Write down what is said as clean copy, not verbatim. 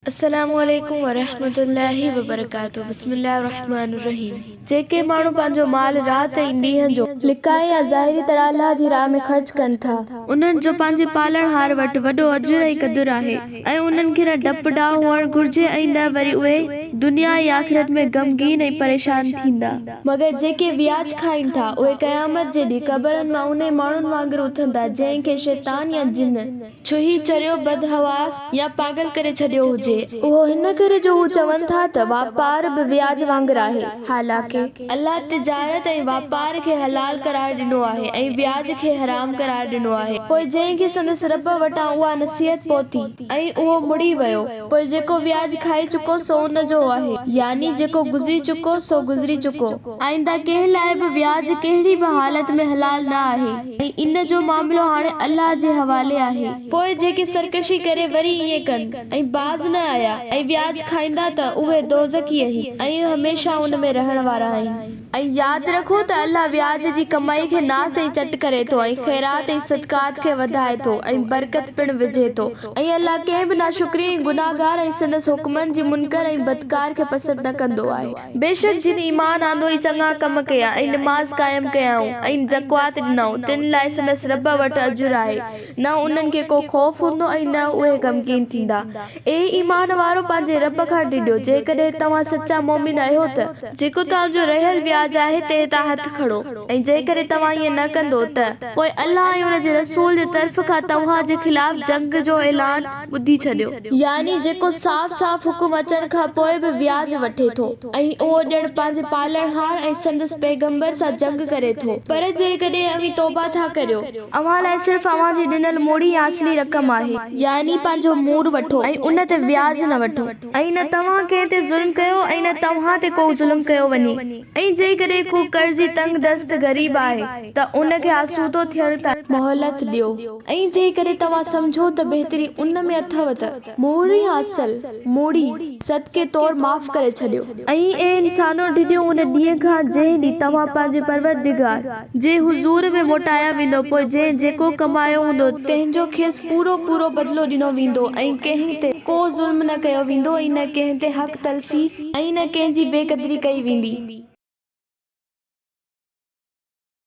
السلام عليڪم ورحمة الله وبرڪاته بسم الله الرحمٰن الرحيم جيڪي ماڻهو پنهنجو مال رات ۽ ڏينهن جو. لڪائي يا ظاهري طرح الله جي راهه ۾ خرچ ڪن ٿا. انهن جو پنهنجي پالڻهار وٽ وڏو اجر ۽ قدر آهي ۽ انهن کي نه ڊپ ڊاء هئڻ گهرجي ۽ نه وري اهي دنيا ۽ آخرت ۾ غمگين ۽ پريشان ٿيندا. مگر جيڪي وياج کائين ٿا، اهي قيامت جي ڏينهن قبرن مان انهي ماڻهن وانگر اٿندا، جنهن کي شيطان يا جن. ڇهي چريو، بدحواس يا پاڳل ڪري ڇڏيو هجي. اهو هن ڪري جو هو چون ٿا ته واپار به وياج وانگر آهي، حالانڪه. الله تجارت ۽ واپار کي حلال قرار ڏنو آهي ۽ وياج کي حرام قرار ڏنو آهي. پوء جنهن کي سندس رب وٽان اها نصيحت پهتي ۽ اهو مڙي ويو، پوء جيڪو وياج کائي چڪو سو ان جو آهي، يعني جيڪو گذري چڪو سو گذري چڪو. آئنده ڪنهن لاء به وياج ڪهڙي به حالت ۾ حلال نه آهي. ۽ ان جو معاملو هاڻي الله جي حوالي آهي. پوء جيڪي سرڪشي ڪري وري ائين ڪن ۽ باز نه آيا ۽ وياج کائيندا ته اهي دوزخي آهن ۽ هميشه ان ۾ رهڻ وارا آهن. ۽ ياد رکو ته الله وياج جي ڪمائي کي ناس ۽ چٽ ڪري ٿو ۽ خيرات ۽ صدقات کي وڌائي ٿو ۽ برڪت پڻ وجهي ٿو ۽ الله ڪنهن به ناشڪري ۽ گنهگار ۽ سندس حڪمن جي منڪر ۽ بدڪار کي پسند نه ڪندو آهي. بيشڪ جن ايمان آندو ۽ چڱا ڪم ڪيا ۽ نماز قائم ڪيائون ۽ زڪوات ڏنائون، تن لاء سندس رب وٽ اجر آهي، نه انهن کي ڪو خوف هوندو ۽ نه اهي غمگين ٿيندا. اي ايمان وارؤ! پنهنجي رب کان ڊڄو، جيڪڏهن توهان سچا مؤمن آهيو ته. جيڪو توهان جو رهيل وياج آهي تنهن تان هٿ کڻو ۽ جيڪڏهن توهان ائين نه ڪندو ته. پوء الله ۽ ان جي رسول جي طرف کان توهان جي خلاف جنگ جو اعلان ٻڌي ڇڏيو. يعني جيڪو صاف صاف حڪم اچڻ کان پوء به وياج وٺي ٿو ۽ اهو ڄڻ پنهنجي پالڻهار ۽ سندس پيغمبر سان جنگ ڪري ٿو. پر جيڪڏهن اوهين توبه ٿا ڪريو. اوهان لاء صرف اوهان جي ڏنل موڙي يا اصلي رقم آهي. يعني پنهنجو مور وٺو ۽ ان تي وياج نه وٺو. ۽ نه توهان ڪنهن تي ظلم ڪيو ۽ نه توهان تي ڪو ظلم ڪيو وڃي. ۽ جيڪڏهن ڪو قرضي تنگدست غريب آهي ته ان کي آسودو ٿيڻ تائين مهلت ڏيو. ۽ جيڪڏهن توهان سمجهو ته بهتري ان ۾ اٿو ته، موڙي حاصل، موڙي، صدقي طور معاف ڪري ڇڏيو. ۽ اي انسانو! ڊڄو ان ڏينهن کان جنهن ڏينهن توهان پنهنجي پروردگار جي حضور ۾ موٽايا ويندؤ پوء جنهن جيڪو ڪمايو هوندو، تنهن جو کيس پورو پورو بدلو ڏنو ويندو ۽ ڪنهن تي ڪو ظلم نه ڪيو ويندو ۽ نه ڪنهن تي حق تلفي ۽ نه ڪنهن جي بي قدري ڪئي ويندي.